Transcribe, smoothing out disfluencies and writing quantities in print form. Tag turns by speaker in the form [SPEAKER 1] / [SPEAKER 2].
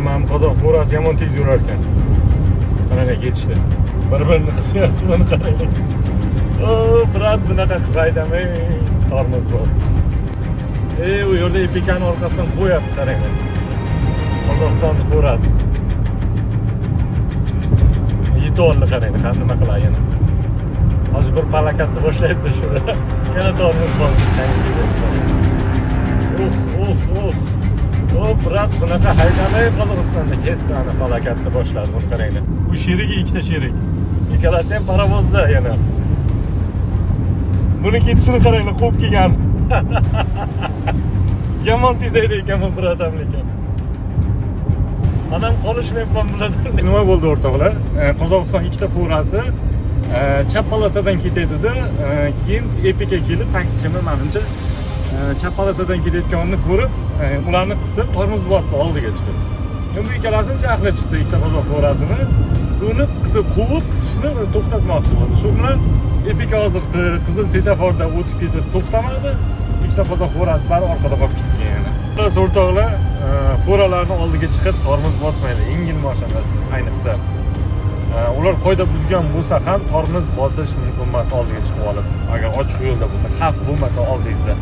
[SPEAKER 1] Mana qozoq фура si yomon tez yurar ekan. Qaranglar, ketishdi. Bir birini qisyapti, buni qaranglar. O, брат, bunaqa qilib haydamay, tormoz bosdi. E, u yerda Epica'ni orqasidan qo'yapti, qaranglar. Qozog'istonni фура si. Yetib oldi, qaranglar, qani nima qiladi yana. Hozir bir palakatni boshlaydi shu. Yana tormoz bosdi, changga ketyapti. Uf, uf, uf. O, брат, bunaqa haydamay Qozog'istonda. Ketdi, ana palakatni boshladi, buni qaranglar. U sherigi, ikkita sherik. Ikkalasi ham parovozda yana. Buni ketishini qaranglar, quvib kelgan. Yomon tez haydaydi ekan bu брат am lekin. Manam qolishmayapman bulardan. Nima bo'ldi, o'rtoqlar? Qozog'iston ikkita фура si chap полоса dan ketaydi, keyin Epica kelib, taksichimi manimcha, chap полоса dan ketayotganini ko'rib, ularni qisib tormoz bosdi oldiga chiqib. Endi bu ikkalasini jahli chiqdi, ikkita qozoq фура sini. Uni qisib, quvib, qisishni to'xtatmoqchi bo'ldi. Shu bilan Epica hozir qizil svetoforda o'tib ketib to'xtamadi. Ikkita qozoq фура si bari orqada qolib ketgan yana. Xullas, o'rtoqlar, фура larni oldiga chiqib tormoz bosmaydi, yengil mashina ayniqsa. Ular qoida buzgan bo'lsa ham tormoz bosish mumkin emas oldiga chiqib olib. Agar ochiq yo'lda bo'lsa, xavf bo'lmasa oldingizda.